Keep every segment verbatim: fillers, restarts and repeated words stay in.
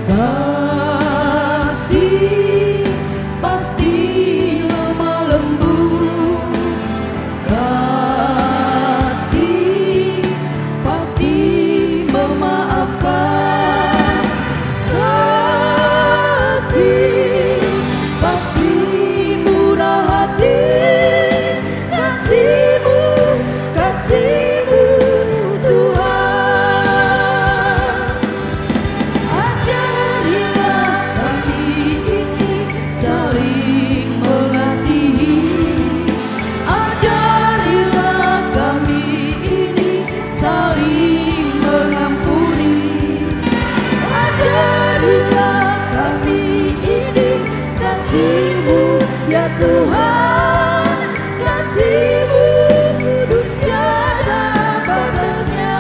Kasih pasti lemah lembut, kasih pasti memaafkan, kasih pasti murah hati. Kasih-Mu, kasih-Mu, Tuhan. Ajarilah kami ini saling mengasihi. Ajarilah kami ini saling mengampuni. Ajarilah kami ini kasih-Mu, ya Tuhan. Kasih-Mu kudus tiada batasnya.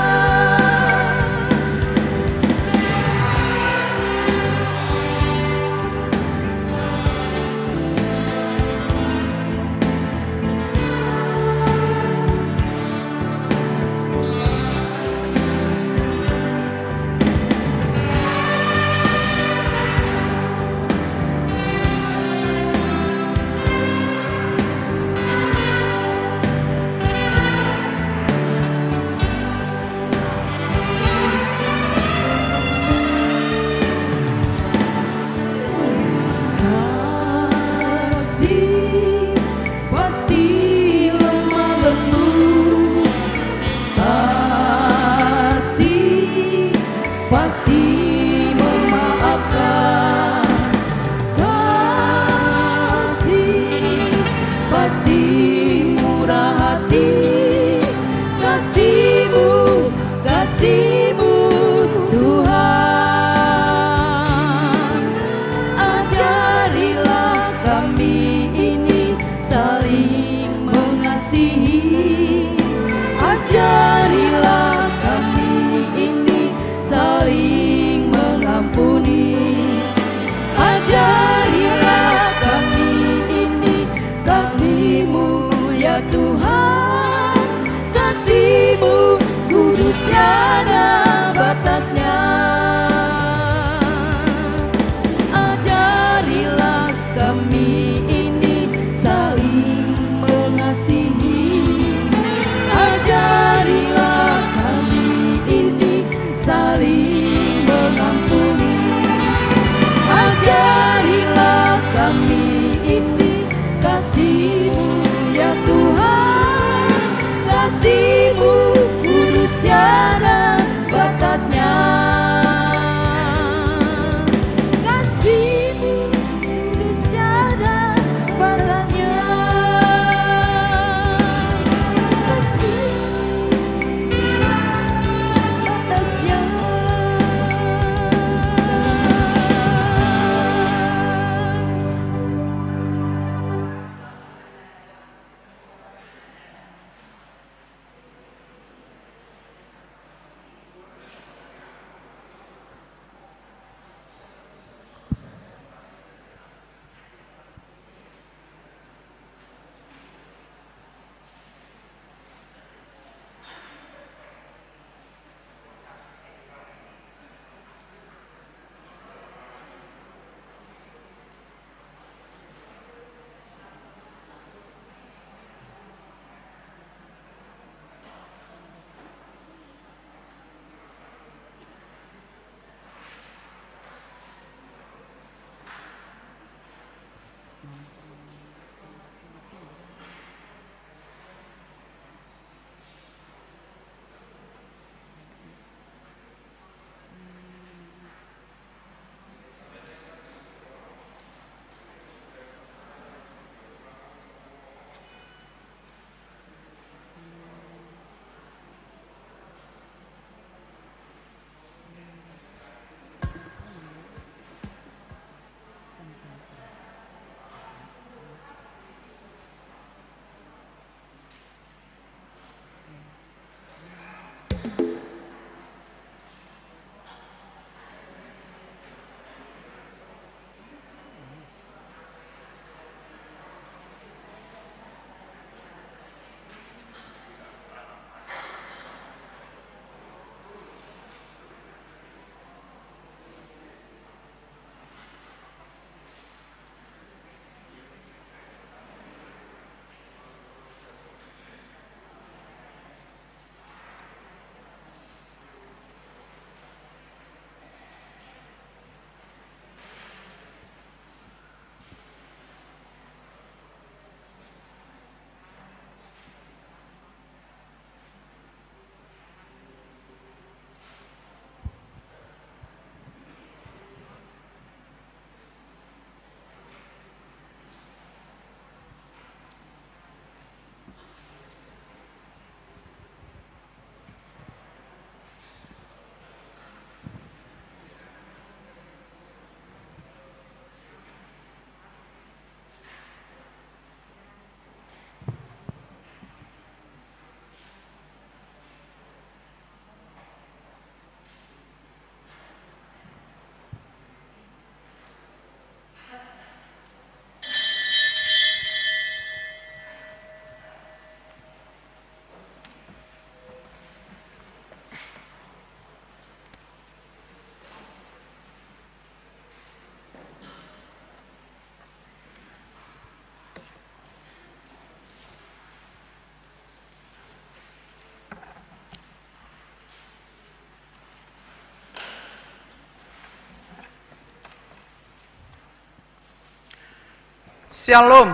Syalom.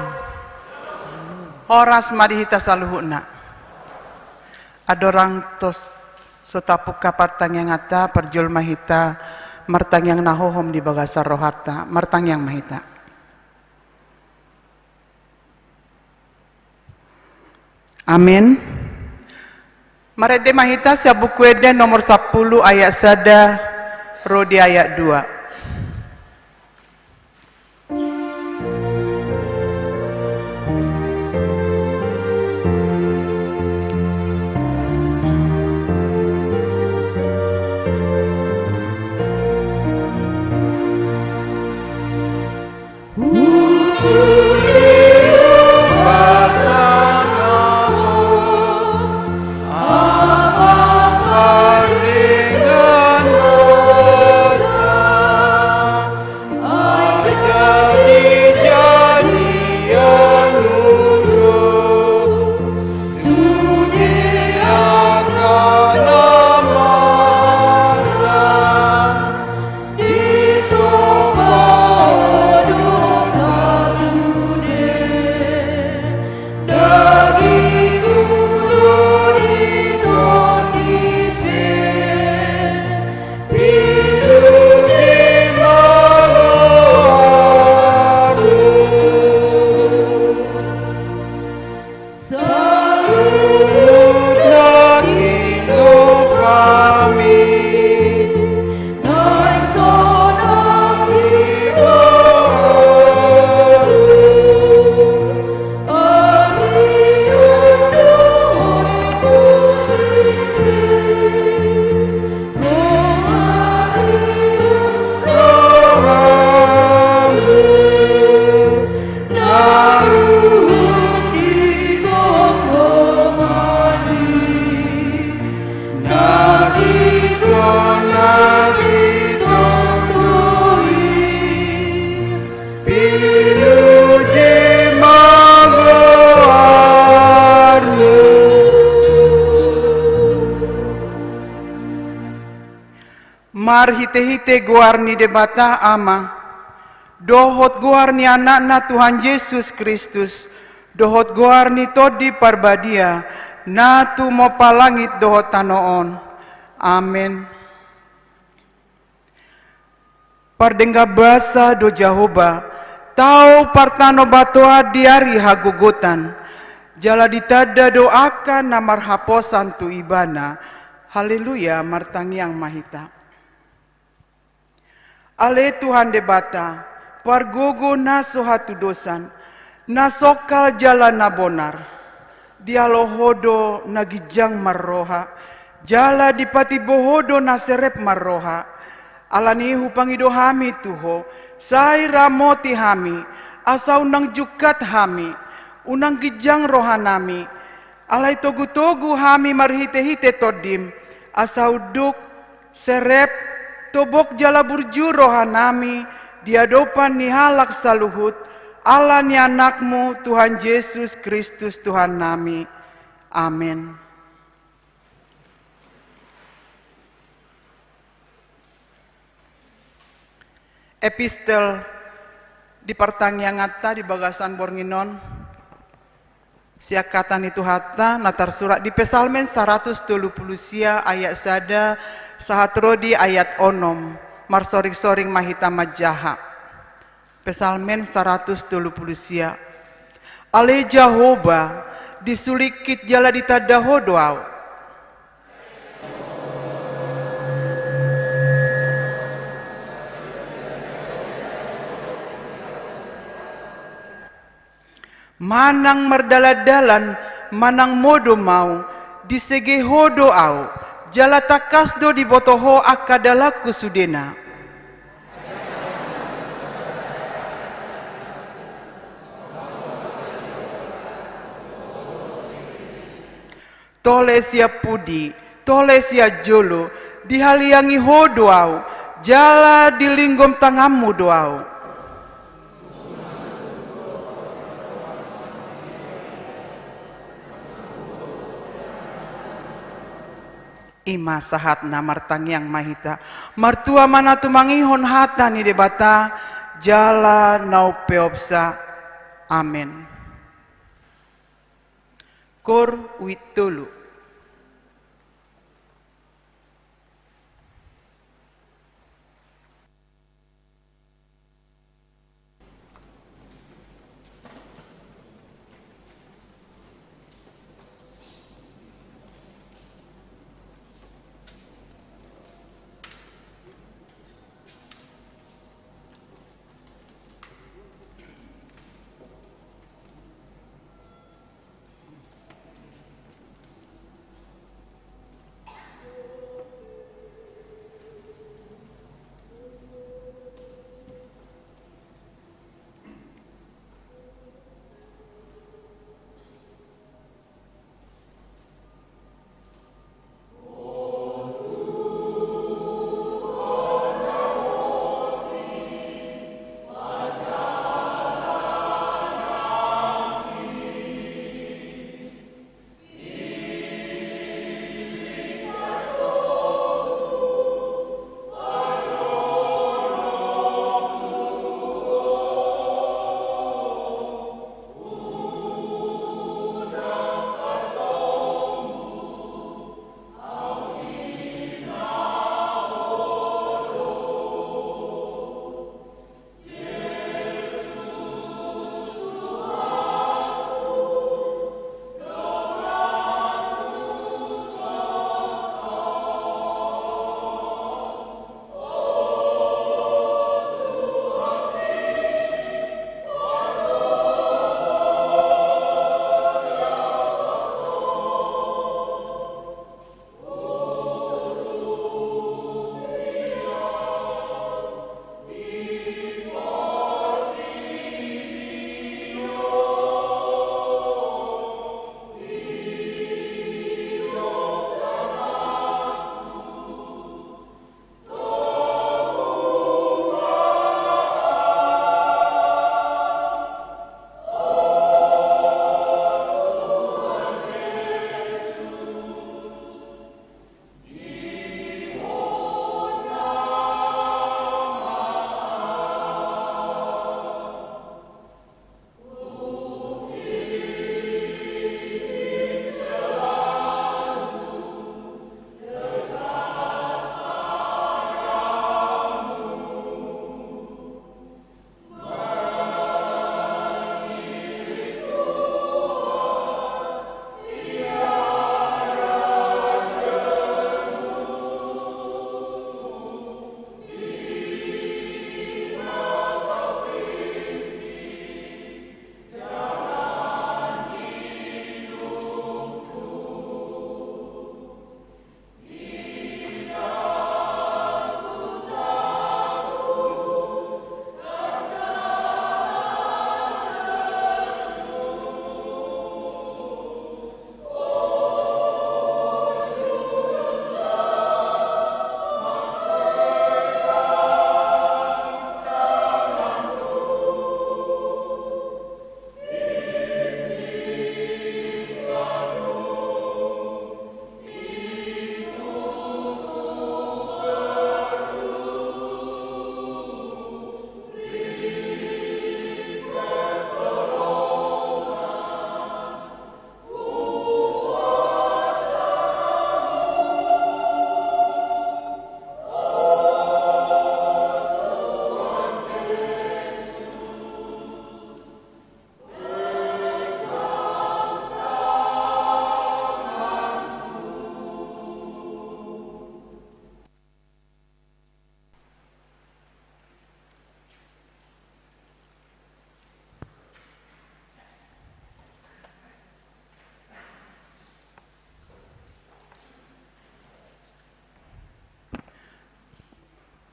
Horas ma di hita saluhutna. Andorang tos so tapungka partangianganta, parjolo ma hita martangiang na hohom di bagasan rohanta. Martangiang ma hita. Amen. Marende ma hita sian Buku Ende nomor sampulu ayat sada ro di ayat dua. Marhitehite goar ni Debata Ama, dohot goar ni Anakna Tuhan Jesus Kristus, dohot goar ni Tondi Parbadia, na tumompa langit dohot tano on. Amen. Pardenggan basa do Jahowa, tao partanobatoan di ari hagogotan, jala ditanda do angka na marhaposan tu Ibana. Haleluya, martangiang ma hita. Ale Tuhan Debata, pargogo na so hatudosan, na songkal jala na bonar. Dialo Ho do na ginjang marroha, jala dipatimbo Ho do na serep marroha. Alani hupangido hami tu Ho, sai ramoti hami, asa unang jungkat hami, unang ginjang rohanami. Alai togutogu hami marhitehite Tondim, asa unduk, serep, tobok jala burju rohanami di adopan ni halak saluhut, ala ni Anakmu Tuhan Jesus Kristus Tuhannami. Amen. Epistel di partangianganta di bagasan borngin on, sian hata ni Tuhanta na tarsurat di Psalmen saratus tolu pulu sia ayat sada sahat ro di ayat onom. Marsoringsoring ma hita manjaha. Psalmen saratus tolu pulu sia. Ale Jahowa, disulingkit jala ditanda Ho do ahu. Manang mardalandalan, manang modom ahu, disege Ho do ahu, jala tangkas do diboto Ho angka dalanku sudena. Tole sian pudi, tole sian jolo, dihaliangi Ho do ahu, jala dilinggom tanganmu do ahu. I ma sahatna, martangiang ma hita. Martua ma na tumangihon hata ni Debata, jala na umpeopsa. Amen. Koor huhut tolu.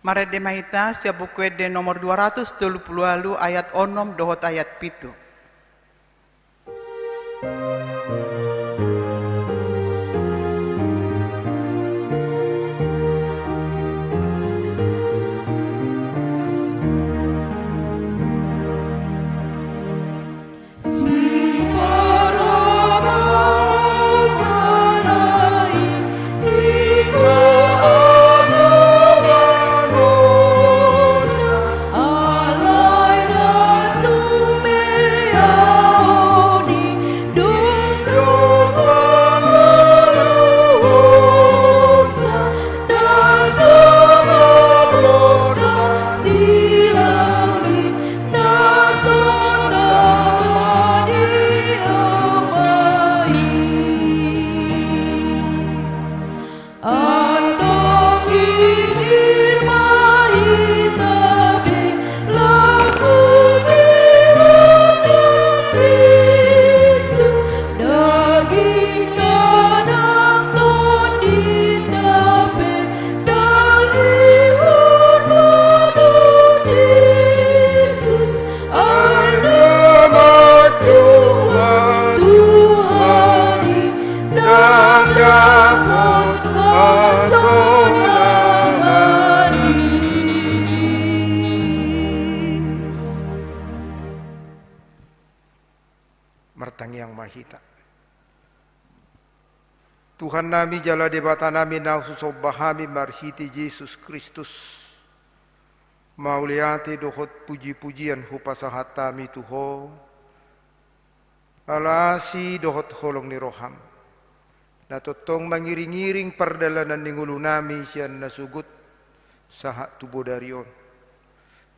Marende ma hita sian Buku Ende nomor dua ratus tolu pulu ualu, ayat onom dohot ayat pitu. Martangiang ma hita. Tuhan nami jala Debata nami na husomba hami marhite Jesus Kristus, mauliate dohot puji-pujian hupasahat hami tu Ho, ala asi dohot holong ni roham, na tongtong mangiring-iring pardalanan ni ngolu nami sian na sogot sahat tu bodari on.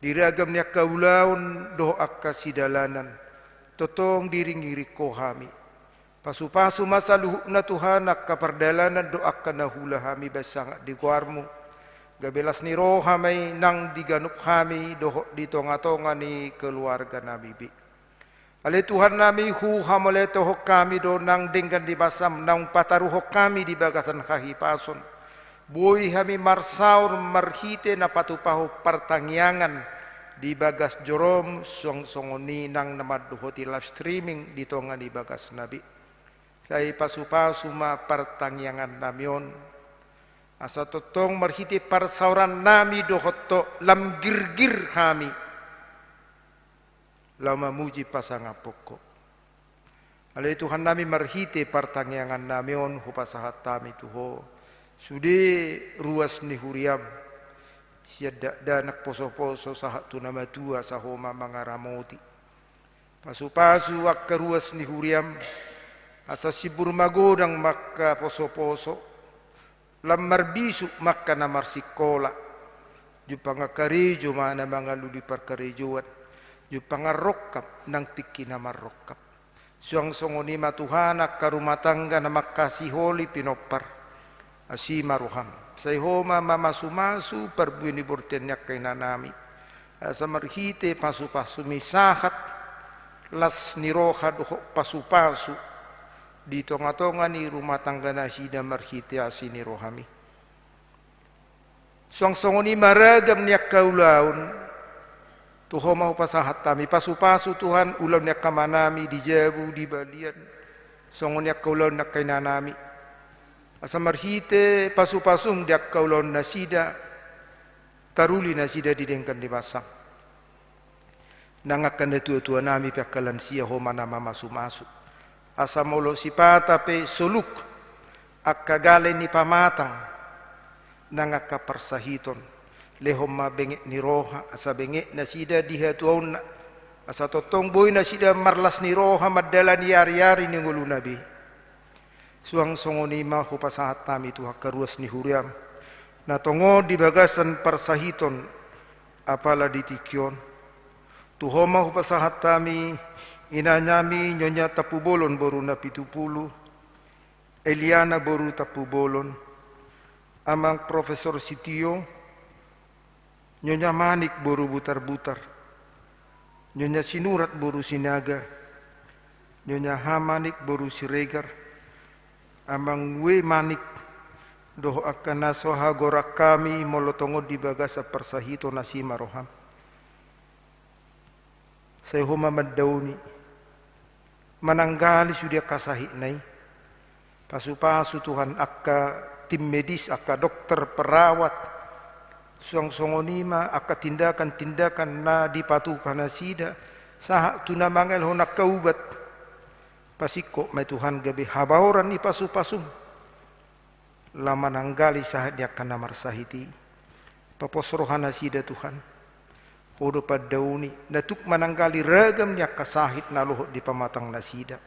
Di ragam ni angka ulaon dohot angka sidalanan, tongtong diiring-iring Ho hami. Pasu-pasu ma saluhutna Tuhan angka pardalanan dohot angka na huula hami bahen sangap di goarmu. Gabe las ni roha ma i nang di ganup hami dohot di tonga-tonga ni keluarga nami be. Ale Tuhan nami, huhamauliatehon hami do nang denggan ni basam naung pataruhon hami di bagasan hahipason. Boi hami marsaor marhite na patupahon partangiangan di bagas jorom, suang songon i nang na mandohoti live streaming di tonga ni bagasna be. Sai pasu-pasu ma partangiangan nami on, asa tongtong marhite parsaoran nami dohot Ho lam girgir hami laho mamuji pasangaphon Ho. Ale Tuhan nami, marhite partangiangan nami on hupasahat hami tu Ho sude ruas ni huriam, sian dakdanak poso-poso sahat tu na matua, asa Ho ma mangaramoti. Pasu-pasu angka ruas ni huriam, asa simbur magodang ma angka poso-poso, lam marbisuk ma angka na marsikola. Jumpang angka karejo ma na mangalului parkarejoan, jumpang na rongkap nang tingki na marrongkap. Suang songon i ma Tuhan angka rumah tangga na mangkasiholi pinompar, asi ma roham. Sai Ho ma mamasu-masu parbue ni bortean ni angka ina nami, asa marhite pasu-pasumi sahat las ni roha dohot pasu-pasu di tonga-tonga ni rumah tangga nasida marhite asi ni roham i. Suang songon i ma ragam ni angka ulaon, tu Ho ma hupasahat hami. Pasu-pasu Tuhan ulaon ni angka amanami di jabu, di balian, songon i angka ulaon ni angka inanami, asa marhite pasu-pasum di angka ulaon nasida, taruli nasida di denggan ni basam. Nang angka natua-tua nami pe, angka lansia, Ho ma na mamasu-masu. Asa molo sipata pe soluk angka gale ni pamatang, nang angka parsahiton, lehon ma benget ni roha, asa benget nasida di hatuaonna, asa tongtong boi nasida marlas ni roha mandalani ari-ari ni ngoluna be. Suang songon i ma hupasahat hami tu angka ruas ni huriam, na tongon di bagasan parsahiton, apala di tingki on. Tu Ho ma hupasahat hami inanami Nyonya Tampubolon boru Napitupulu, Eliana boru Tampubolon, Amang Profesor Sitio, Nyonya Manik boru Butarbutar, Nyonya Sinurat boru Sinaga, Nyonya H. Manik boru Siregar, Amang W. Manik, dohot angka na so hagorahon hami molo tongon di bagasan parsahiton, asi ma roham. Sai Ho ma mandaoni, mananggali sude angka sahitna i. Pasu-pasu Tuhan angka tim medis, angka dokter, perawat, suang songon i ma angka tindakan-tindakan na dipatupa nasida, sahat tu na mangelehon angka ubat. Pasingkop ma i Tuhan gabe habaoran ni pasu-pasum, laho mananggali sahit ni angka na marsahit i. Papos roha nasida Tuhan. Ho do pandaoni na tuk mananggali ragam ni angka sahit na lohot di pamatang nasida.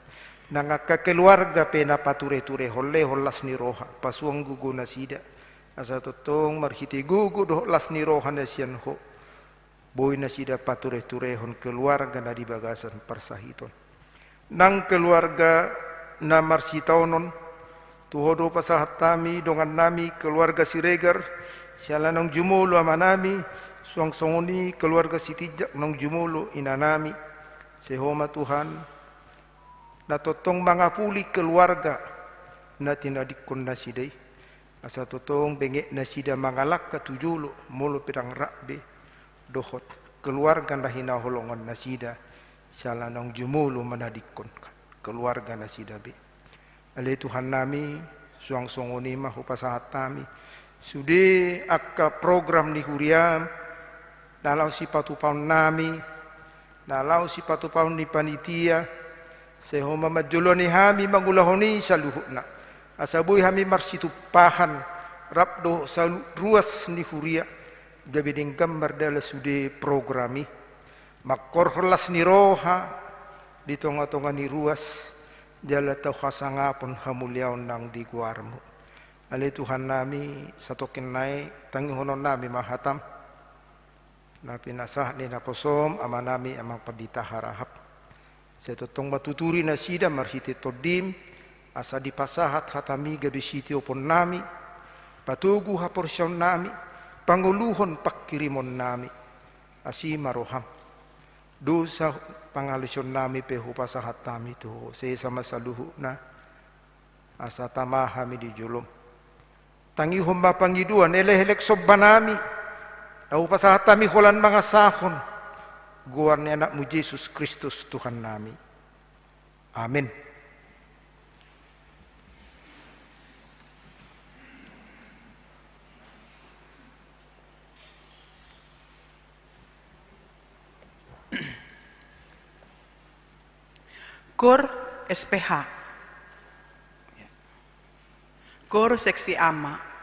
Nang angka keluarga pe na pature-turehon, lehon las ni roha, pasuang gogo nasida, asa tongtong marhite gogo dohot las ni roha na sian Ho, boi nasida pature-turehon keluarga na di bagasan parsahiton. Nang keluarga na marsitaonon, tu Ho do pasahat hami dongannami keluarga Siregar, siala naung jumolo amanami, suang songon i keluarga Sitinjak naung jumolo inanami. Sai Ho ma Tuhan, na tongtong mangapuli keluarga na tinadingkon nasida i. Asa tongtong benget nasida mangalangka tu jolo, molo pe ndang rap be dohot keluarga na hinaholongan nasida, siala naung jumolo manadingkon keluarga nasida be. Ale Tuhan nami, suang songon i ma hupasahat hami sude angka program ni huriam, na laho sipatupaon nami, na laho sipatupaon ni panitia, Sai Ho ma manjoloani hami mangulahon i saluhutna, asa boi hami marsitumpahan rap dohot saluhut ruas ni huria, gabe denggan mardalan sude program i. Mangkorhon las ni roha di tongatonga ni ruas, jala tau hasangapon hamuliaon nang di goarMu. Ale Tuhannami, satongkin nai tangihononnami ma hataM na pinasahat ni naposoM, amanami Amang Pandita Harahap. Sai tongtong ma tuturi nasida marhite TondiM, asa dipasahat hataMi gabe sitioponnami, patogu haporseaonnami, pangoluhon panghirimonnami. Asi ma rohaM. Dosa pangalaosionnami pe hupasahat hami tu Ho, sesa ma saluhutna, asa tama hami di joloM. Tangihon ma pangidoan elek-elek sombanami, na hupasahat hami holan mangasahon goar ni AnakMu Jesus Kristus Tuhannami. Amen. Kor S P H. Kor seksi ama.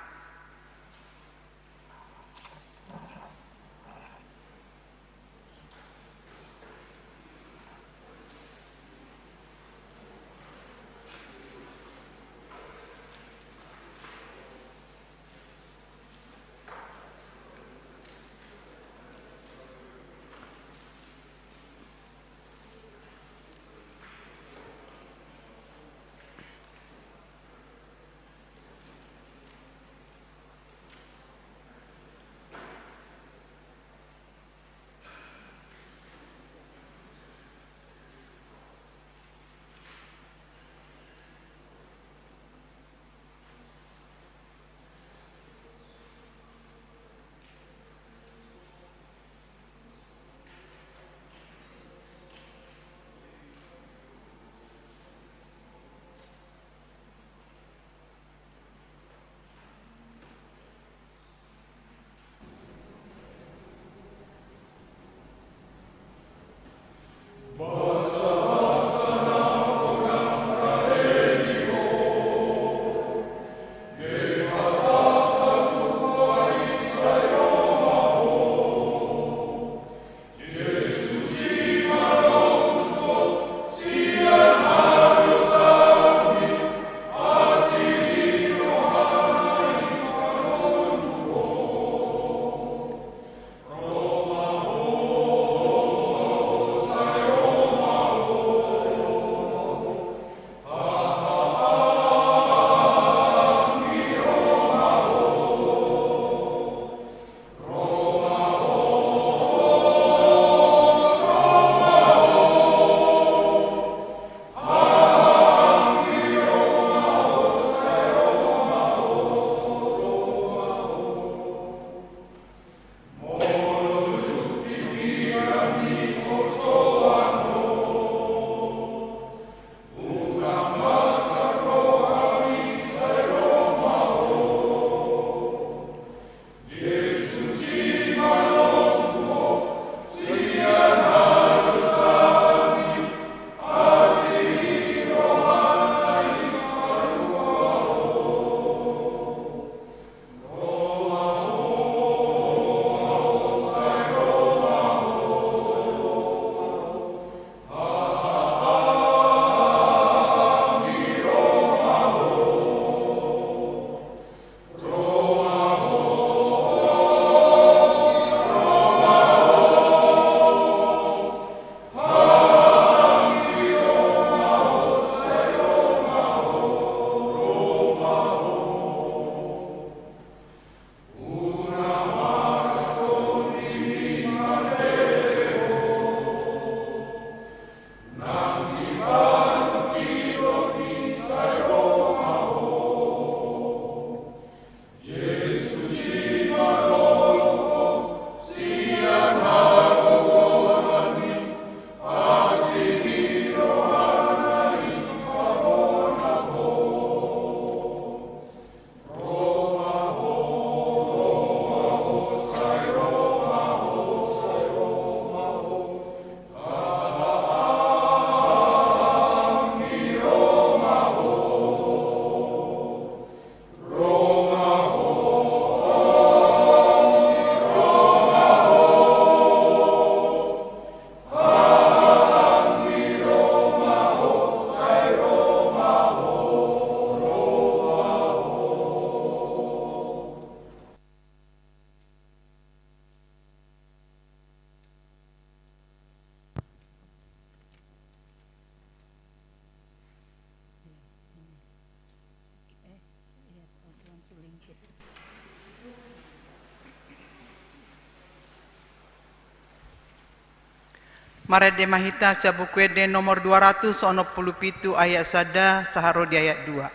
Marende ma hita sian Buku Ende nomor dua ratus onom pulu pitu ayat sada sahat ro di ayat dua.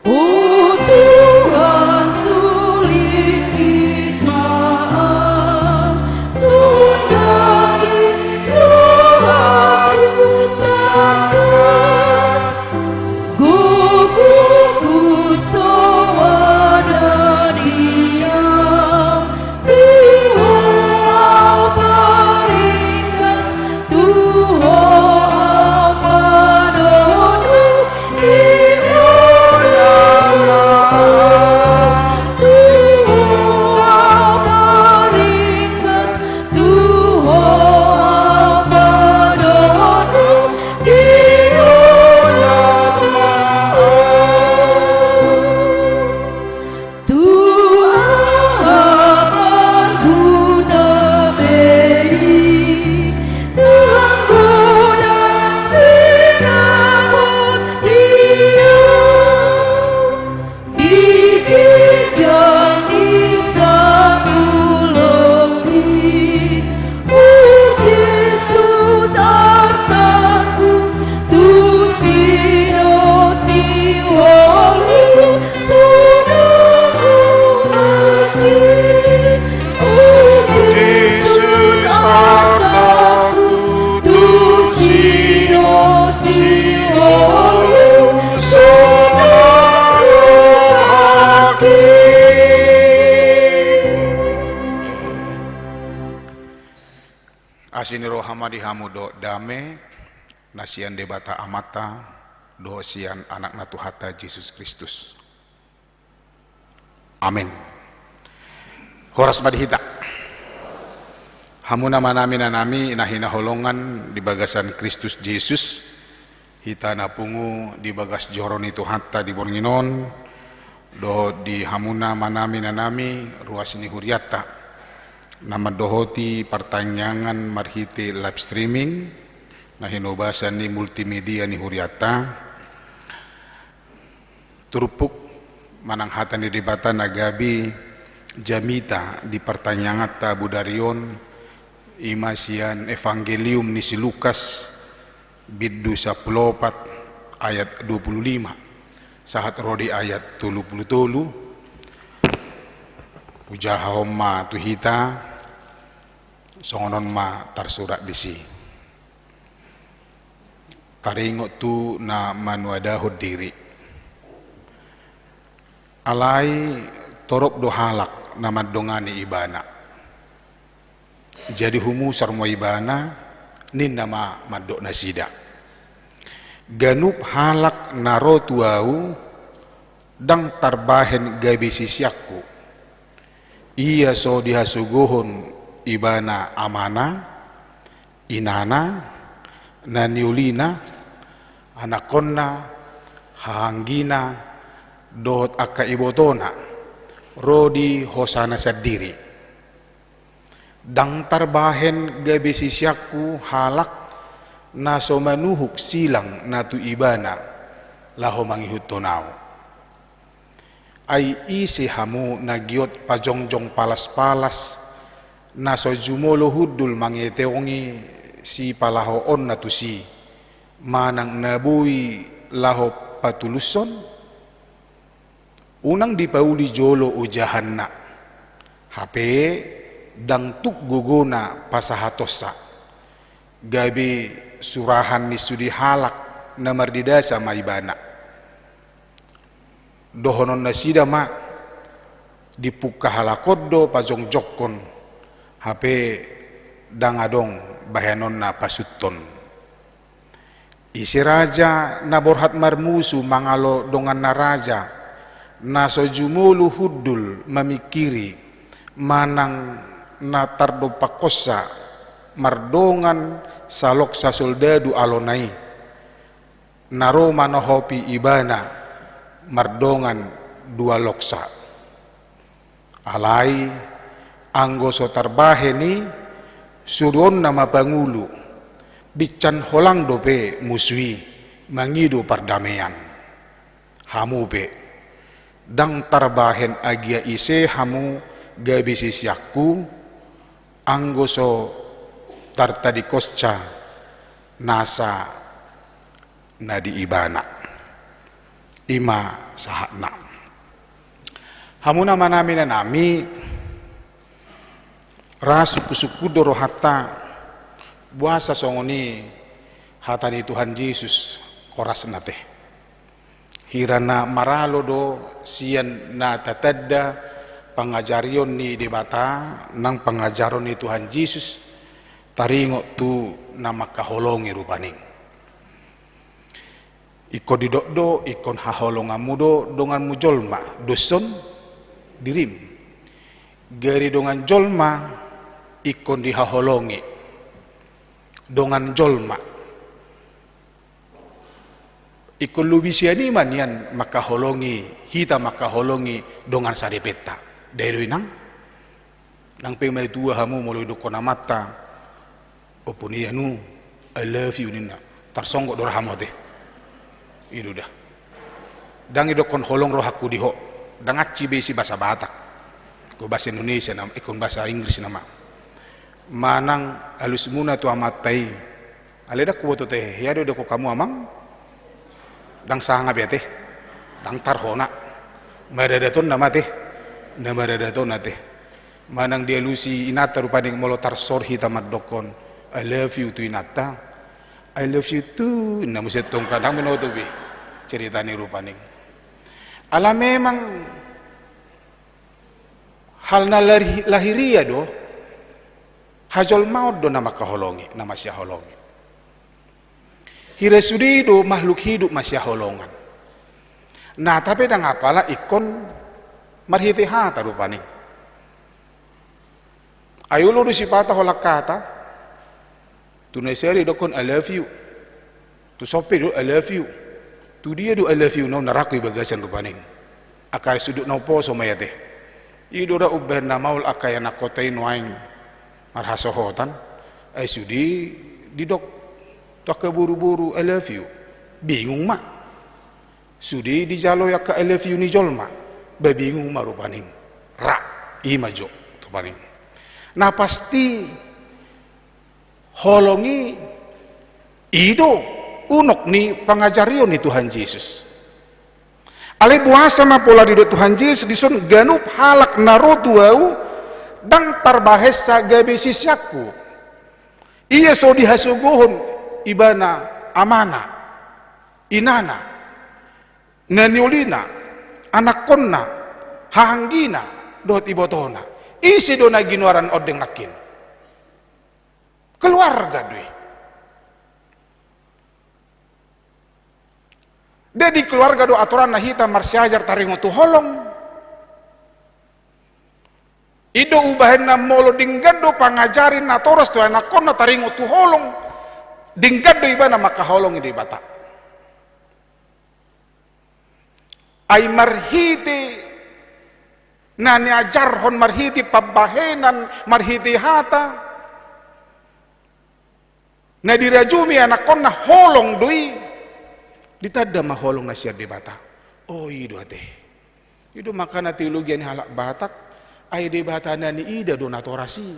O Tuhan, sulit hikmat-Mu, sonang i rohangku tangkas, gogoku so ada di Ham, tu Ho au paringgas, tu Ho au padohot, tu Ho au paringgas, tu Ho au padohot, tu Ho au paringgas. Tu aha marguna be i, nang godang sinamot di Ham, di ginjang ni sapuloan i. O Jesus, artangku, tusi do sihol-Mu, sonang rohangki. O Jesus, artangku, tusi do sihol-Mu, sonang rohangki. Asi ni roha ma di hamu dohot dame na sian Debata Amanta dohot sian Anakna Tuhanta Jesus Kristus. Amen. Horas ma di hita. Hamu na manami-nanami na hinaholongan di bagasan Kristus Jesus, hita na pungu di bagas joro ni Tuhanta di borngin on, dohot di hamu na manami-nanami ruas ni hurianta na mandohoti partangiangan marhite live streaming na hinobasan ni multimedia ni hurianta. Turpuk manang hata ni Debata na gabe jamita di partangianganta bodari on, i ma sian Evangelium ni si Lukas, bindu sampulu opat ayat dua pulu lima sahat ro di ayat tolu pulu tolu. Hujahahon ma tu hita, songon on ma tarsurat disi. Taringot tu na manuadahon diri. Alai torop do halak na mandongani ibana. Jadi humusar ma ibana, ninna ma mandok nasida: Ganup halak na ro tu Ahu, ndang tarbahen gabe siseanku, ia so dihasogohon ibana amana, inana, na niulina, anakkonna, hahaanggina, dohot angka ibotona, ro di hosana sandiri. Ndang tarbahen gabe siseanku halak na so manuhuk silang na tu ibana, laho mangihuthon Ahu. Ai ise hamu na giot pajongjong palas-palas, na so jumolo hundul mangeteongi sipalahoonna tusi, manang na boi laho patulushon? Unang dipauli jolo ojahanna, hape ndang tuk gogona pasahatonsa, gabe surahan ni sude halak na mardidasa ma ibana. Dohonon nasida ma: Dipungka halak on do pajongjongkon, hape ndang adong bahenonna pasuthon. Ise raja na borhat marmusu mangalo donganna raja, na so jumolo hundul mamingkiri, manang na tardompakhonsa mardongan saloksa soldadu alona i, na ro manohopi ibana mardongan dua loksa? Alai anggo so tarbahen i, Suruonna ma pangulu, binsan holang dope musu i mangido pardamean. Hamu pe, ndang tarbahen agia ise hamu gabe siseanku, anggo so tartadingkonsa nasa na di ibana. I ma sahatna. Hamu na manami na nami, ra sungkun-sungkun do rohanta, boasa songon i hata ni Tuhan Jesus, horas na te. Hira na maralo do sian na tatanda pangajarion ni Debata nang pangajaron ni Tuhan Jesus, taringot tu na mangkaholongi rupani. Ingkon didok do, ingkon haholonganmu do donganmu jolma, doshon dirim. Gari dongan jolma ingkon dihaholongi dongan jolma. Ingkon lobi sian i ma nian mangkaholongi, hita mangkaholongi dongan sadepenta. Dai do inang? Nang pe matua hamu molo idokkon amanta, "Opo ni anu, I love you," ninna. Tarsonggot do ra hamu ate. I do da. Ndang idokkon holong rohangku di ho. Ndang hansit be isi bahasa Batak. Ingkon bahasa Indonesia nama, ingkon bahasa Inggris nama. Manang alusmuna tu amanta i. Alai ndang huboto ate, hea do didokkon hamu amang? Ndang sanga be ate. Ndang tarhona. Maradat on nama ate. Na maradat on ate. Manang dialusi inanta rupani molo tarsor hita mandokkon, "I love you," tu inanta. "I love you too," ninna muse tongka, ndang binoto be. Cerita ni rupani. Ala memang hal na lahi-, lahiria do, hajolmaon do na mangkaholongi, na masihaholongi. Hira sude do makhluk hidup masihaholongan. Na, tapi ndang apala ingkon marhite hata rupani. Ai olo do sipata holan hata, tu na sari dokkon "I love you." Tu son pe do "I love you." Tu dia do "I love you" na on na rangku i bagasan rupani. Angka sudut na umposo ma i ate. I do ra umbahen na maol angka ianakhonta i nuaeng marhasohotan. Ai sude didok tu angka boru-boru "I love you." Bingung ma. Sude dijalo angka "I love you" ni jolma. Ba bingung ma rupani. Ra, i ma jo rupani. Na pasti holong i, i do unok ni pangajarion ni Tuhan Jesus. Alai boasa ma pola didok Tuhan Jesus dison, "Ganup halak na ro tu Ahu ndang tarbahensa gabe siseanku." Ia so dihasogohon ibana amana, inana, na niulina, anakhonna, hahaanggina, dohot ibotona. Ise do na ginoaran ondeng nangkin? Keluarga do i. Jadi keluarga do atoranna hita marsiajar taringot tu holong. I do umbahen na molo denggan do pangajari natoras tu anakhonna taringot tu holong, denggan do ibana mangkaholongi Debata. Ai marhite na niajarhon, marhite pambahenan, marhite hata na dirajumi anakhonna, holong do i, ditanda ma holong na sian Debata. O, i do ate. I do makana teologia ni halak Batak, ai Debata na niida do natoras i.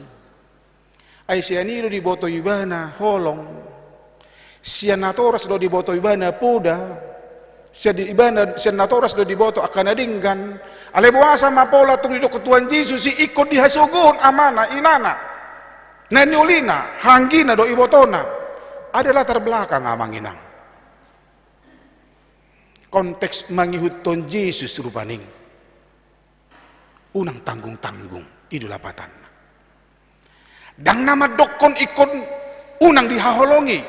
Ai sian i do diboto ibana holong. Sian natoras do diboto ibana poda. Sian di-, ibana, sian natoras do diboto angka na denggan. Alai boasa ma pola tung didok Tuhan Jesus i ingkon dihasogohon amana, inana, na niulina, hahaanggina dohot ibotona? Ada latar belakang, amang inang. Konteks mangihuthon Jesus rupani. Unang tanggung-tanggung, i do lapatanna. Ndang na mandokkon ingkon unang dihaholongi.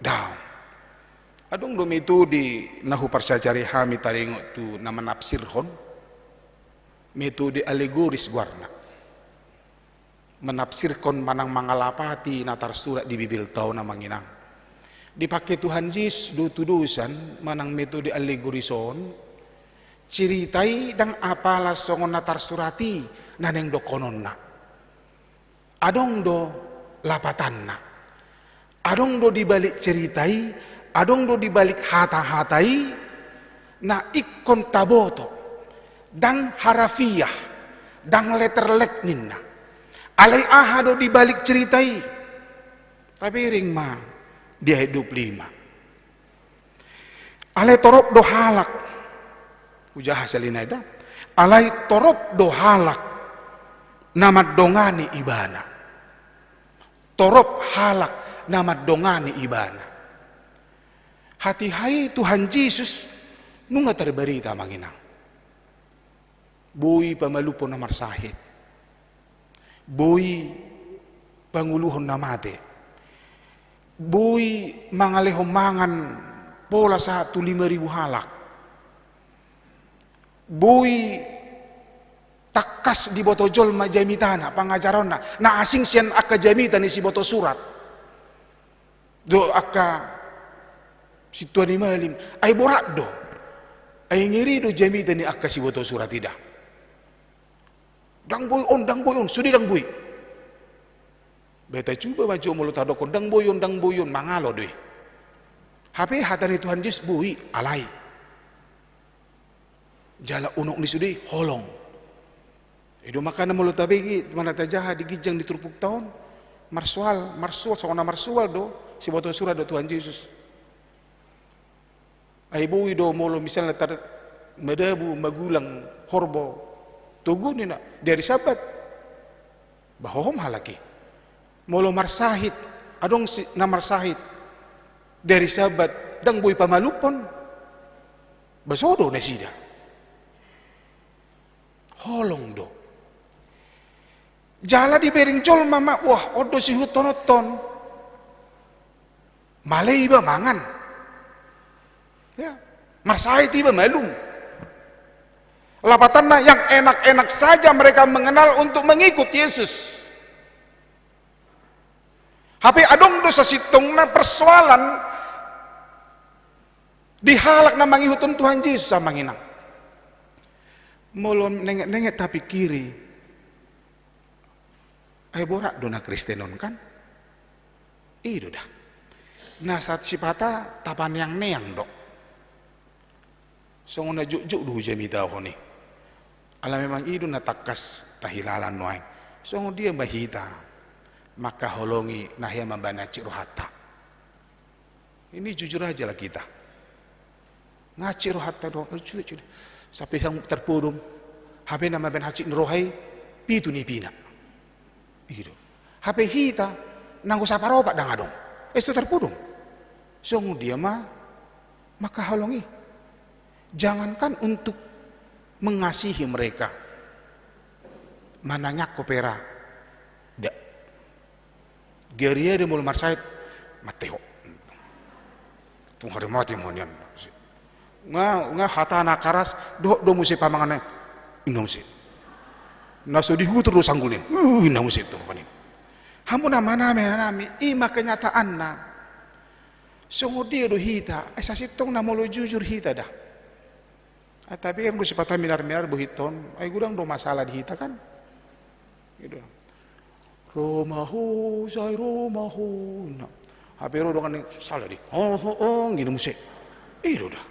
Daong. Adong do metode na huparsiajari hami taringot tu na manafsirhon. Metode alegoris goarna. Manafsirhon manang mangalapati na tarsurat di Bibelta on, amang inang. Dipake Tuhan Jesus do tudosan manang metode alegoris on, cerita i ndang apala songon na tarsurat i na naeng dohononna. Adong do Lapatanna, adong do di balik cerita i, adong do di balik hata-hata i, na ingkon taboto, ndang harafiah, ndang letterlek ninna. Alai aha do di balik cerita i? Tabereng ma di ayat dua puluh lima. Alai torop do halak, hujaha sahali nai da, alai torop do halak na mandongani ibana. Torop halak na mandongani ibana. Hatiha i Tuhan Jesus nunga tarbarita, amang inang. Boi pamalumhon na marsahit. Boi pangoluhon na mate. Boi mangalehon mangan pola sahat tu lima ribu halak. Boi tangkas diboto jolma jamitana, pangajaronna, na asing sian angka jamita ni siboto surat. Do angka sintua ni malim, ai borat do. Ai ngeri do jamita ni angka siboto surat i da. Ndang boi on, ndang boi on, sude ndang boi. Ba tacuba ma jo molo tadokkon ndang boi on, ndang boi on, mangalo do i. Hape hata ni Tuhan Jesus boi, alai. Jala unok ni sude i holong. I do makana molo tabege, molo tajaha di ginjang ni turpukta on, marsoal, marsoal, songon na marsoal do siboto surat dohot Tuhan Jesus. Ai boi do molo misalna tar-, madabu, magulang, horbo, togu ninna, di ari Sabat. Ba hohom halak i. Molo marsahit, adong si-, na marsahit di ari Sabat, ndang boi pamalumhon. Ba so do nasida. Holong do. Jala dibereng jolma ma, wah, on do sihuthononhon. Male iba mangan. Ya, marsahit iba malum. Lapatanna, yang enak-enak saja mereka mengenal untuk mengikut Yesus. Hape adong do sasintongna persoalan di halak na mangihuthon Tuhan Jesus, amang inang. Molo nenget-nenget tapingkiri, ai borat do na Kristen on, kan? I do da. Na sahat sipata tapaneang-neang do. Songon na jotjot do hujamitahon i. Ala memang i do na tangkas tahilala nuaeng. Songon dia ma hita mangkaholongi na hea mambahen hansit rohanta? Ini jujur aja lah kita. Nga hansit rohanta do, eh, cuek, cuek. Sampe sang tarpodom. Hape na mambahen hansit ni roha i, pitu nipina. I do. Hape hita, nanggo saparopat ndang adong. Esto tarpodom. Songon dia ma mangkaholongi. Jangankan untuk mengasihi mereka, manangiangkon pe ra, da. Gariada molo marsahit, mate ho. Tung hari mate ma ho nian. Nga, nga hatana karas, dohot do muse pamanganna, inna muse. Na so dihutur do sanggulna, uh, inna muse tu rupani. Hamu na manami, na nami, i ma kenyataanna. Songon dia do hita, eh, sasintongna molo jujur hita da. Ah, tapi kan molo sipata minar-minar bohiton, ai godang do masalah di hita kan. Gitu. Ro ma ho, sai ro ma ho. Nah, hape ro dongan ni sala di. Oh, oh, oh, gini muse. I do da.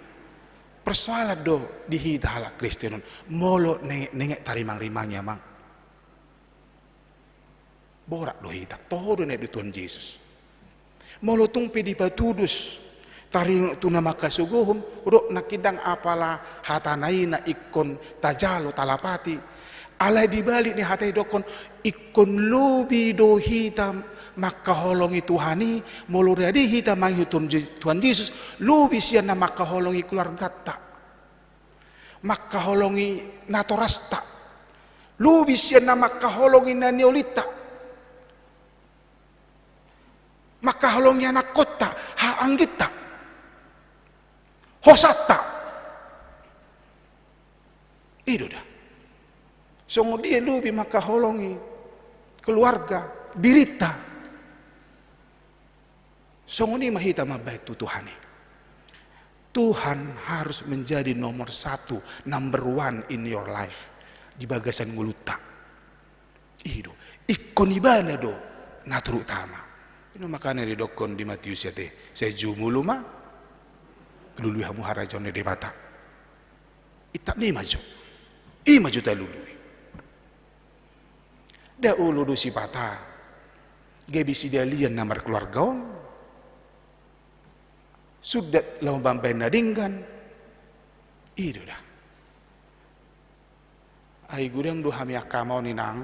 Persoalan do di hita halak Kristen on. Molo nengek-nengek tarimang-rimangi, amang. Borat do hita, toho do na di Tuhan Jesus. Molo tung pe dipatudos, taringot tu na mangkasogohon, dok nangkin ndang apala hatana i na ingkon tajalo, talapati. Alai di balik ni hata i dokkon, ingkon lobi do hita mangkaholongi Tuhan i, molo rade hita mangihuthon Je-, Tuhan Jesus, lobi sian na mangkaholongi keluarganta. Mangkaholongi natorasta. Lobi sian na mangkaholongi na niolinta. Mangkaholongi anakkonta, haha angginta. Hosanta. I do da. Songon dia lobi mangkaholongi keluarga, dirinta. Songon i ma hita mambahen tu Tuhan i. Tuhan harus menjadi nomor satu, number one in your life. Di bagasan ngolunta. I do. Ingkon ibana do na terutama. I do makana didokkon di Matius i ate, sai jumolo ma lului hamu harajaon ni Debata. Itap ni i ma jo. I ma jo talului. Nda olo do sipata gabe sidalian na markeluarga on, sundat laho mambahen na denggan. I do da. Ai godang do hami angka amang inang,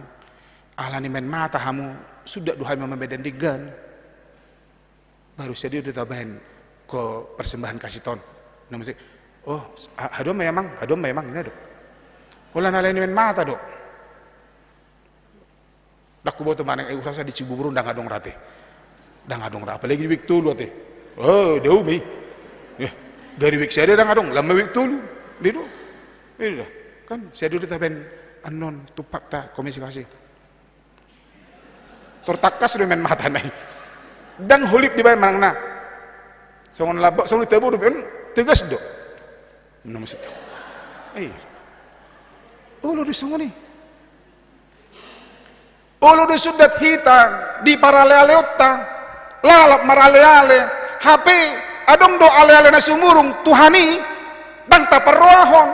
ala ni maen mata hamu, sundat do hami mambahen na denggan. Baru sadia do tabahen ho persembahan kasih ton. Na muse, oh, ha-, haduan ma i amang, haduan ma i amang, ninna do. Holan ala ni maen mata do. Ndang huboto manang, eh, urasa di Cibubur ndang adong ra ate. Ndang adong ra, apalagi di Wik Tolu ate. Oh, dao ma i. Eh, gari Wik sada ndang adong, lam ma Wik Tolu. Dia do. Dia do. Kan, sadia do tabahen annon tumpakta Komisi Kasih. Tor tangkas do maen matana i. Ndang holip dibahen manang na. Songon lambok, songon tabo do, ben tegas do. Na maksud. Iya. Olo do songon i. Olo do sundat hita di paralealeonta, lalap maraleale, hape adong do aleale na sumurung Tuhan i, ndang taparrohahon.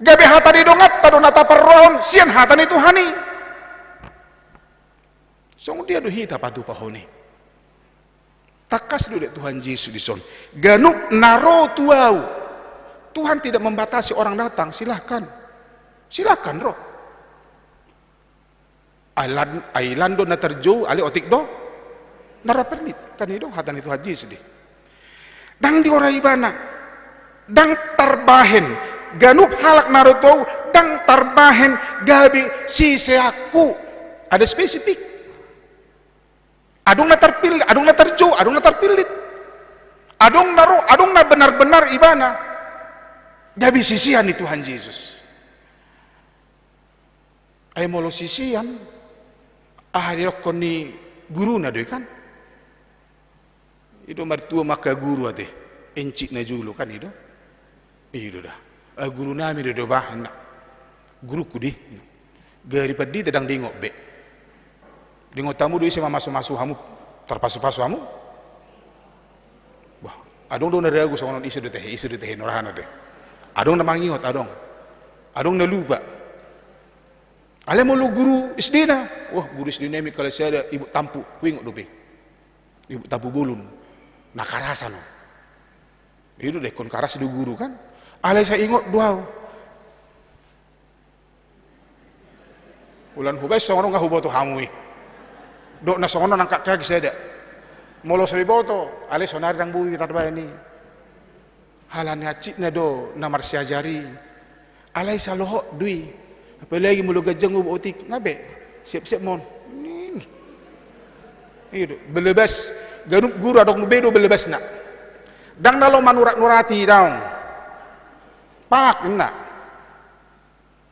Gabe hata ni donganta do na taparrohahon sian hata ni Tuhan i. Songon dia do hita patupahon i? Tangkas do didok Tuhan Jesus dison. Ganup na ro tu Ahu. Tuhan tidak membatasi orang datang, silahkan. Silahkan ro. Ai lan-, ai lan do na tarjou, alai otik do na ra perlit. Kan i do hata ni Tuhan Jesus di. Ndang diorai ibana. Ndang tarbahen. Ganup halak na ro tu Ahu, ndang tarbahen gabe siseanku. Ada spesifik. Adong na tarpillit, adong na tarjou, adong na tarpillit. Adong na ro, adong na benar-benar ibana gabe sisean ni Tuhan Jesus. Ai molo sisean, aha didokkon ni guruna do i kan? I do martua ma angka guru ate, encik na jolo kan i do. I do da. Ah, guru nami do, do bah, enak. Guruku di. Gari pandita ndang diingot be. Diingot hamu do ise mamasu-masu hamu, tarpasu-pasu hamu. Bah, adong do na ragu songon on, ise do tehe, ise do tehe, norahana te. Adong na mangingot, adong. Adong na lupa. Alai molo guru S D na, wah, guru S D nami kelas sada, Ibu Tampu, huingot dope. Ibu Tampu Bolon, na karasan on. I do, ingkon karas do guru kan. Alai sai ingot do ahu. Holan hubaen songon on nga huboto hamu i. Dok na songon on angka kaki sada. Molo so diboto, alai sonari ndang boi tarbaen i. Halani hansit na do na marsiajar i. Alai sai lohot do i. Apalagi molo ganjang otik, nga be, siap-siap ma on. Ning. I do, belebas. Ganup guru adong be do belebasna. Ndang na laho manurat-nurati daong. Pangak ninna.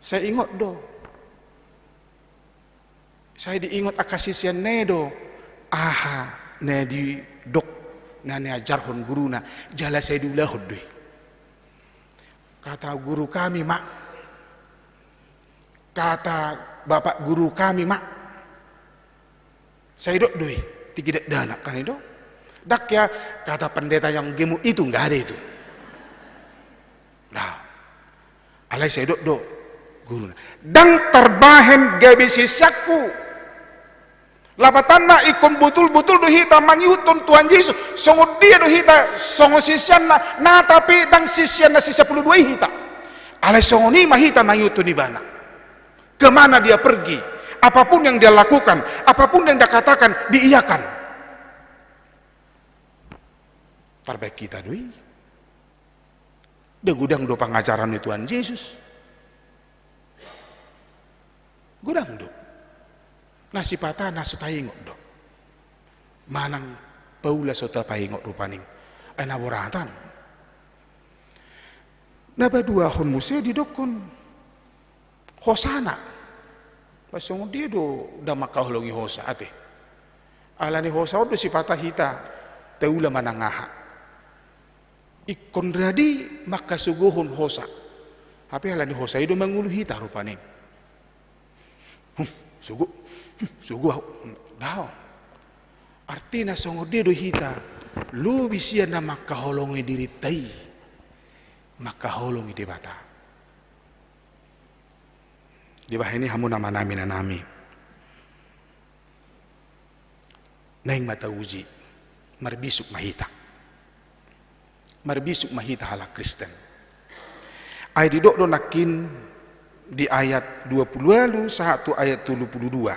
Sai ingot do. Sai diingot angka siseanna i do aha na didok, na niajarhon guruna, jala sai diulahon do i. Kata guru kami, Mak. Kata bapak guru kami, Mak. Sai didok do i, tingki dakdanak kan i do. Ndang hea kata pendeta yang gemuk itu, nggak ada itu. Nah. Alai sai didok do guruna. Ndang tarbahen gabe siseanku. Lapatanna ingkon botul-botul do hita mangihuthon Tuhan Jesus. Songon dia do hita songon siseanna, na tapi ndang siseanna si sampulu dua i hita. Alai songon i ma hita mangihuthon ibana. Kemana dia pergi, apapun yang dia lakukan, apapun yang dia katakan, diiyakan. Tarbahen hita do i. Nda godang do pangajaran ni Tuhan Jesus. Godang do. Na sipata na so taingot do. Manang paula so tapaingot rupani. Ai na boratan. Na paduahon muse didokkon hosana. Pas songon dia do ndang mangkaholongi hosa ate. Alani hosa on do sipata hita taula manang aha. Ingkon radi mangkasogohon hosa. Hape alani hosa i do mangolu hita rupani. Huh, sogo. Huh, sogo ahu. Daong. Artina songon dia do hita lobi sian na mangkaholongi dirinta i, mangkaholongi Debata. Dibahen i hamu na manami nanami. Naeng ma tauji, marbisuk ma hita. Marbisuk ma hita halak Kristen. Ai didok do nangkin di ayat dua puluh ualu sahat tu ayat tolu puluh dua.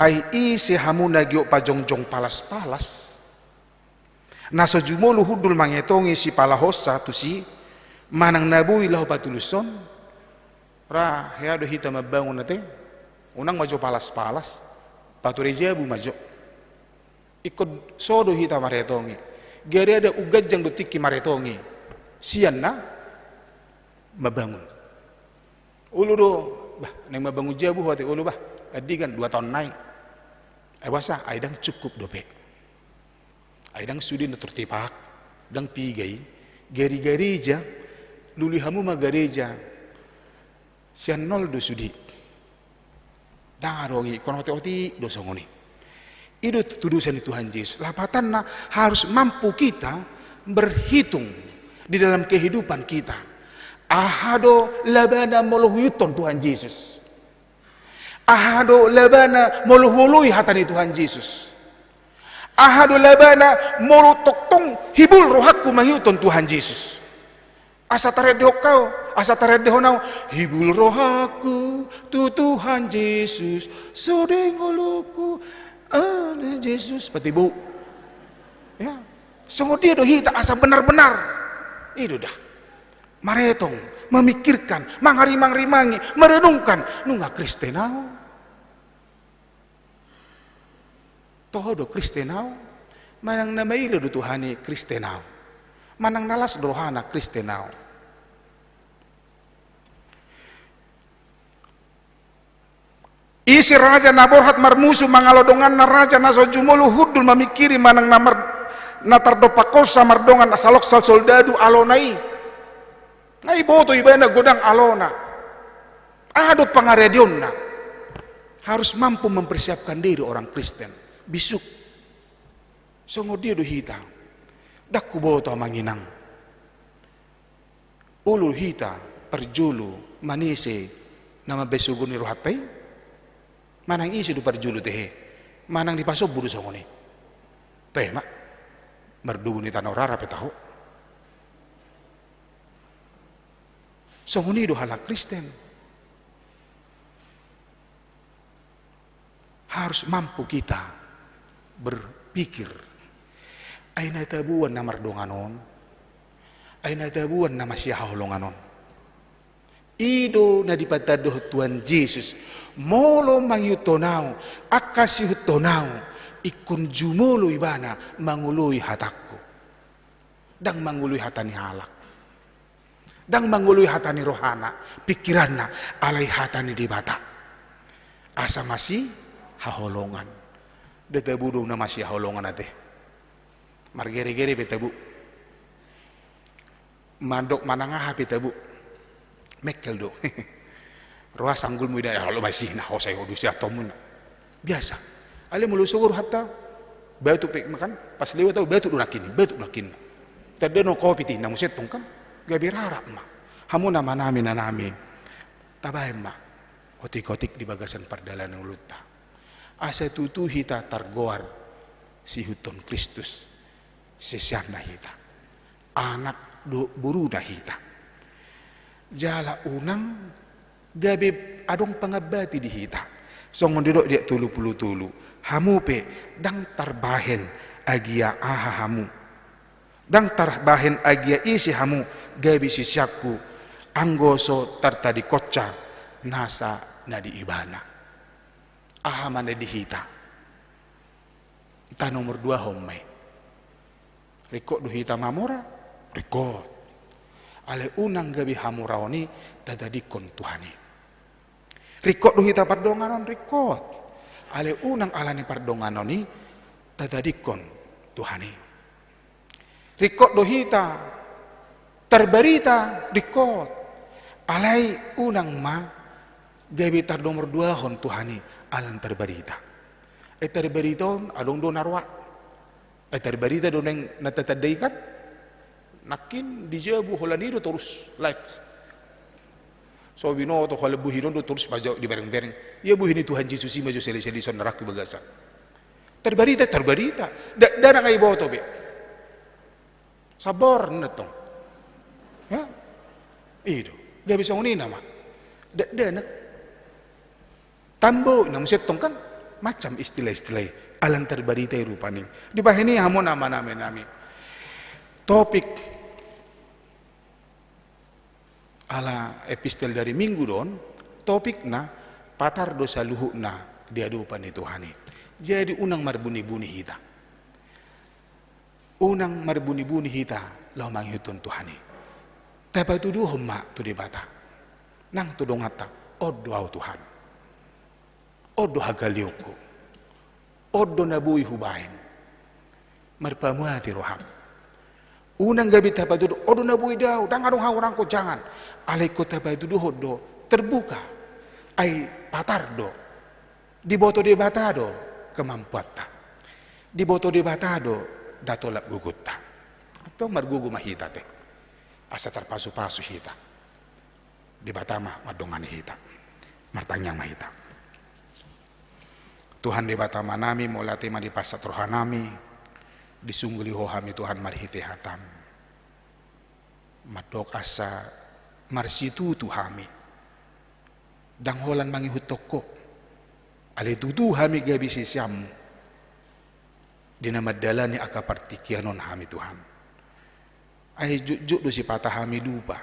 Ai ise hamu na giot pajongjong palas-palas, na so jumolo hundul mangetongi sipalahonsa tusi, manang na boi laho patulushon, ra hea do hita mambangun ate, unang ma jo palas-palas, pature jabu ma jo. Ingkon so do hita maretongi. Gari ada uganjang do tingki maretongi. Sian na mambangun. Olo do, bah, naeng mambangun jabu ho ate olo bah. Andigan dua taon nai. Ai boasa, ai ndang cukup dope. Ai ndang sude na tortipak, ndang piga i. Gari gareja, lului hamu ma gareja. Sian nol do sude. Ndang adong i, ingkon otik-otik do songon i. I do tudosan ni Tuhan Jesus. Lapatanna harus mampu kita berhitung di dalam kehidupan kita. Aha do labana molo huihuthon Tuhan Jesus. Aha do labana molo huoloi hata ni Tuhan Jesus. Aha do labana molo tongtong hibul rohangku mangihuthon Tuhan Jesus. Asa tarendehon au, asa tarendehon au, hibul rohangku tu Tuhan Jesus, sude ngolungku, ale Jesus, pati bou. Ya, songon dia do hita asa benar-benar. I do da. Maretong, memikirkan, mangarimang-rimangi, merenungkan, nunga Kristen au. Toho do Kristen au, manang na maila do Tuhan i Kristen au, manang na las do rohana Kristen au. Ise raja na borhat marmusu mangalo donganna, raja na so jumolo hundul mamingkiri manang na mar-, na tardompakhonsa mardongan saloksal soldadu alona i. Nga iboto ibana godang alona. Aha do pangaradeonna? Harus mampu mempersiapkan diri orang Kristen. Bisuk. Songon dia do hita? Ndang huboto amang inang. Olo hita parjolo manise na mambahen sogo ni rohanta i? Manang ise do parjolo tehe? Manang dipasombu do songon i? Toe ma. Mardomu ni tano rara pe taho. Songon i do halak Kristen. Harus mampu kita berpikir. Ai na taboan na mardongan on. Ai na taboan na masihaholongan on. I do na dipatandahon Tuhan Jesus. Molo mangihuthon au, angka siihuthon au, ingkon jumolo ibana mangoloi hatangku. Ndang mangoloi hata ni halak. Ndang mangoloi hata ni rohana, pikiranna, alai hata ni Debata. Asa masihaholongan. Nda tabo do na masihaholongan ate. Margere-gere pe tabo. Mandok manang aha pe tabo. Mengkel do. Roha sanggulmu ida, ya Allah, masih na hosai hodu siatomuna. Biasa. Alai molo sogo rohanta, batuk pe makan, pas lewat au, batuk do nangkin i, batuk do nangkin i. Tanda no covid i, na muse tong kan, gabe rarap ma. Hamu na manami nanami, tabahen ma otik-otik di bagasan pardalanan ngolunta. Asa tutu hita targoar siihuthon Kristus, siseanna hita. Anak dohot boruna hita. Jala unang gabe adong pangambati di hita. Songon didok di ayat tolu pulu tolu. Hamu pe ndang tarbahen agia aha hamu. Ndang tarbahen agia ise hamu gabe siseanku, anggo so tartadingkonsa nasa na di ibana. Aha ma na di hita? Tanomor duahon ma i. Ringkot do hita mamora? Ringkot. Alai unang gabe hamoraon i tatadingkon Tuhan i. Ringkot do hita pardonganon? Ringkot. Alai unang ala ni pardonganon i tatadingkon Tuhan i. Ringkot do hita tarbarita? Ringkot. Alai unang ma gabe tarnomor duahon Tuhan i ala ni tarbarita. Ai tarbarita on adong do na roa. Ai tarbarita do naeng na tatanda i kan. Nangkin di jabu holan i do torus live. So binoto holan bohi on do torus ma jo diberengbereng. Ia bohi ni Tuhan Jesus i ma jo seli-seli son na rangku bagasan. Tarbarita, tarbarita. Nda, nda nang ai boto be. Sabar na tong. Ya. I do. Gabe songon i nama. Nda, nda nang. Tambo na muse tong kan macam istilah-istilah i. Ala na tarbarita i rupani. Dibahen i hamu na maname-name. Topik ala epistel dari minggu do on, topikna patar do saluhutna di adopan ni Tuhan i. Jadi unang marbuni-buni hita. Unang marbuni-buni hita laho mangihuthon Tuhan i. Tapatuduhon ma tu Debata nang tu donganta, on do ahu Tuhan. On do hagaleonku. On do na boi hubahen. Marpamuati roham. Unang gabe tapatuduhon, on do na boi do ahu, ndang adong hahurangku, jangan. Alai ingkon tapatuduhon do, terbuka. Ai patar do. Diboto Debata do kemampuanta. Diboto Debata do nda tolap gogonta. Antong margogo ma hita te. Asa tarpasu-pasu hita. Debata ma mandongani hita. Martangiang ma hita. Tuhan Debata Amanami, mauliate ma dipasahat rohanami, disungguli Ho hami Tuhan marhite hataM. Mandok asa marsitutu hami. Ndang holan mangihuthon Ho. Alai tutu hami gabe siseanMu. Di na mandalani angka partingkian on hami Tuhan. Ai jotjot do sipata hami lupa,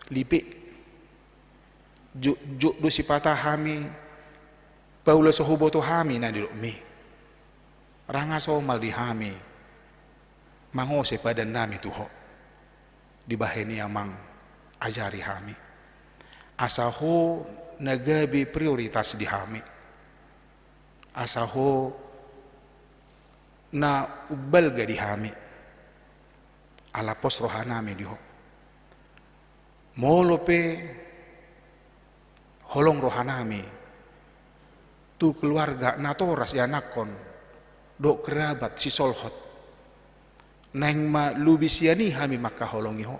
lipe. Jotjot do sipata hami paula so huboto hami na nidokMi. Ranga somal di hami mangose padannami tu Ho. Dibahen i Amang, ajari hami. Asa Ho na gabe prioritas di hami. Asa Ho na umbalga di hami. Ala pos rohanami di Ho. Molo pe holong rohanami tu keluarga, natoras, ianakhon dohot kerabat, sisolhot, naeng ma lobi sian i hami mangkaholongi Ho.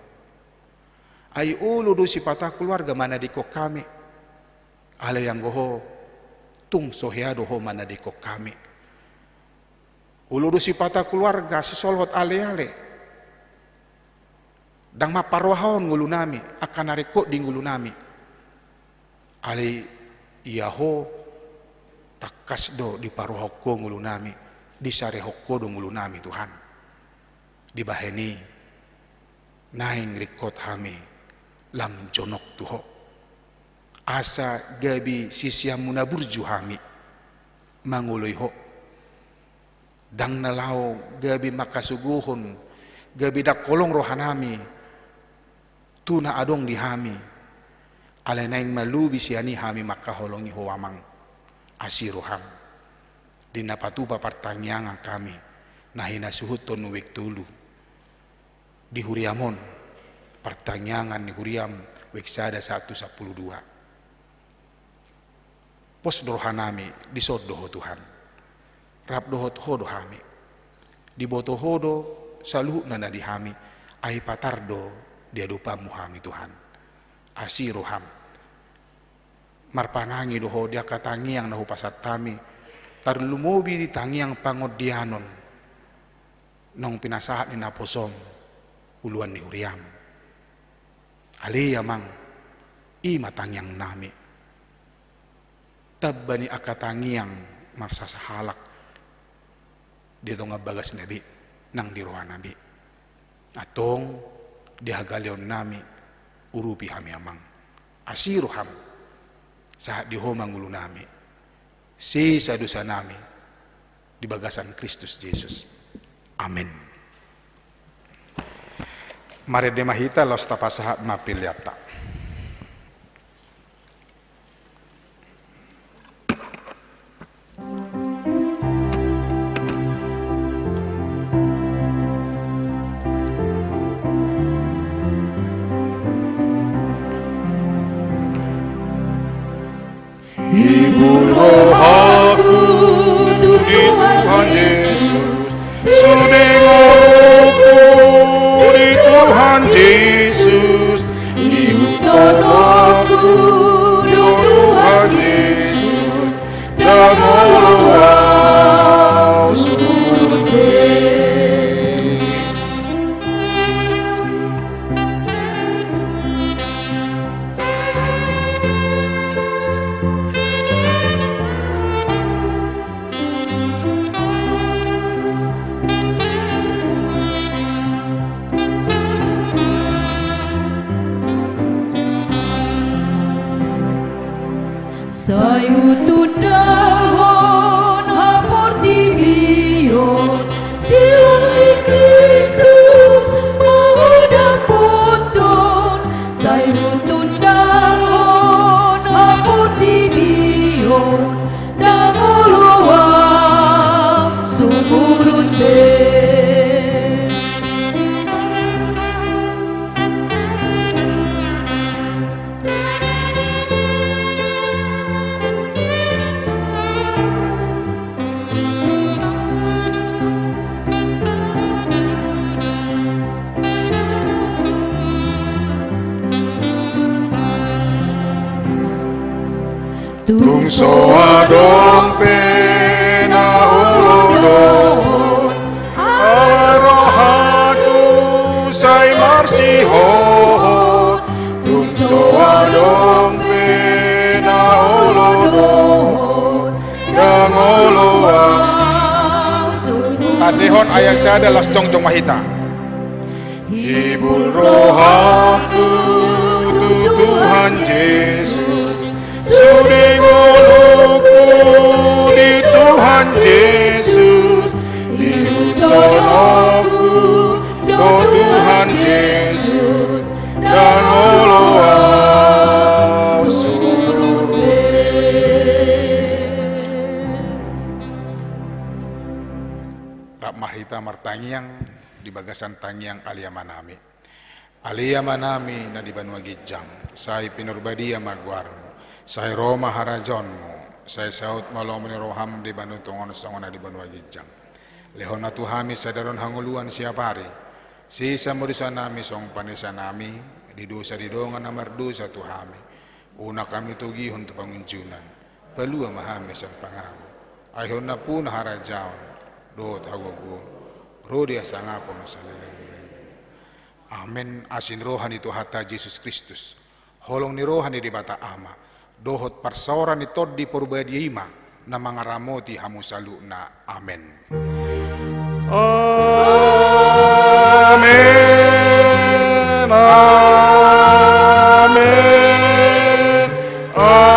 Ai olo do sipata keluarga manadingkon hami. Alai anggo Ho, tung so hea do Ho manadingkon hami. Olo do sipata keluarga, sisolhot, aleale. Ndang mamparrohahon ngolunami, angka na ringkot di ngolunami. Alai ia Ho, tangkas do diparrohahon Ho ngolunami, disarehon Ho do ngolunami Tuhan. Dibahen i, naeng ringkot hami lam jonok tu Ho. Asa gabe siseanMu na burju hami mangoloi Ho. Ndang na laho gabe mangkasogohon, gabe ndang holong rohanami tu na adong di hami. Alai naeng ma lobi sian i hami mangkaholongi Ho Amang. Asi rohaM. Di na patupa partangiangan hami na hinasuhuton nu wek tolu di huriaM on, partangiangan ni huriaM wek sada sahat tu sampulu dua. Pos do rohanami, dison do Ho Tuhan. Rap dohot Ho do hami. Diboto Ho do saluhutna na di hami, ai patar do di adopanMu hami Tuhan. Asi rohaM. Marpanangi do Ho di angka tangiang na hupasahat hami, tarlumobi di tangiang pangondianon naung pinasahat ni naposoM uluan ni huriaM. Ale Amang, i ma tangiangnami. Tamba ni angka tangiang marsasahalak di tonga bagasna be nang di rohana be. Antong di hagaleonnami urupi hami Amang. Asi rohaM, sahat di Ho ma ngolunami. Sesa dosanami di bagasan Kristus Jesus. Amen. Marende ma hita laos tapasahat ma peleanta. Hibul rohaku tu So adong pe na olo dohot, ai rohangku sai marsihohot, tung so adong pe na olo dohot, ndang olo ahu sungkun. Tandehon ayat sada laos jongjong ma hita. Hibul rohangku tu Tuhan Jesus, sude ngolungku di Tuhan Jesus, ihuthononku do Tuhan Jesus, ndang olo ahu surut be. Rap ma hita martangiang di bagasan tangiang Ale Amanami. Ale Amanami na di banua ginjang, sai pinarbadia ma goarmu, sai ro ma harajaonmu, sai saut ma lomo ni roham di banua tonga on songon na di banua ginjang. Lehon ma tu hami sadari on hangoluan siapari, sesa ma dosanami songon panesanami di dosa ni dongan na mardosa tu hami. Unang hami togihon tu pangunjunan, palua ma hami sian pangago, ai hon nampuna harajaon dohot hagogoon ro di hasangapon saleleng. Amen. Asi ni roha ni Tuhanta Jesus Kristus, holong ni roha ni Debata Ama, dohot parsaoran ni Tondi Parbadia i ma na mangaramoti hamu saluhutna. Amen. Amen. Amen. Amen.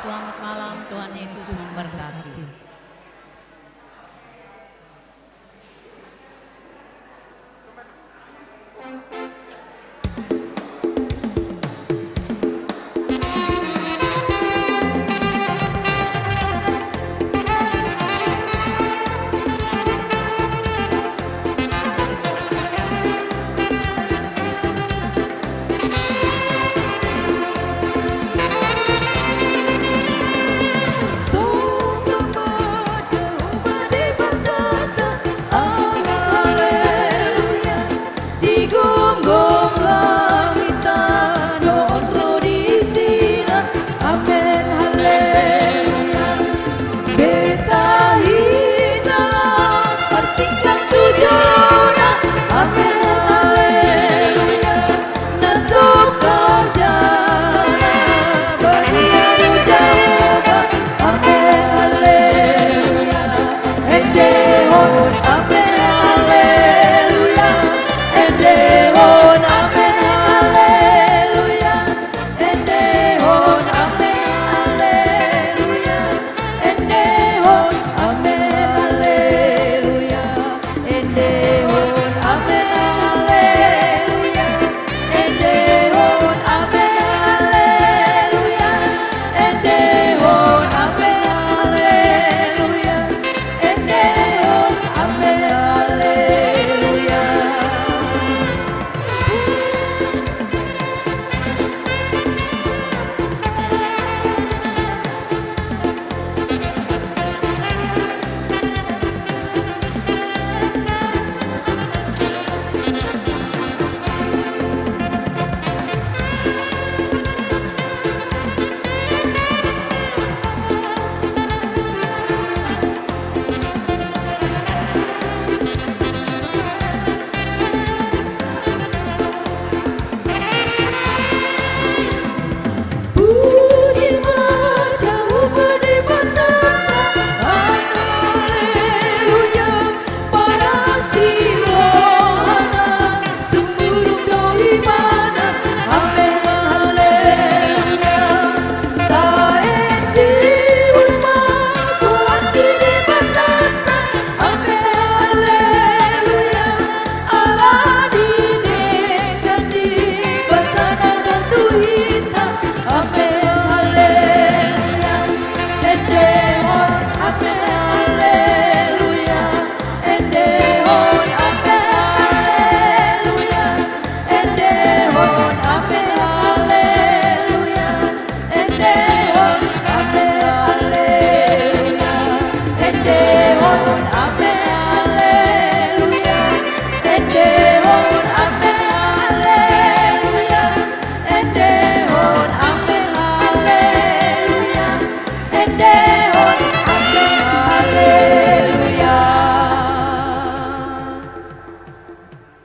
Selamat malam, Tuhan Yesus memberkati.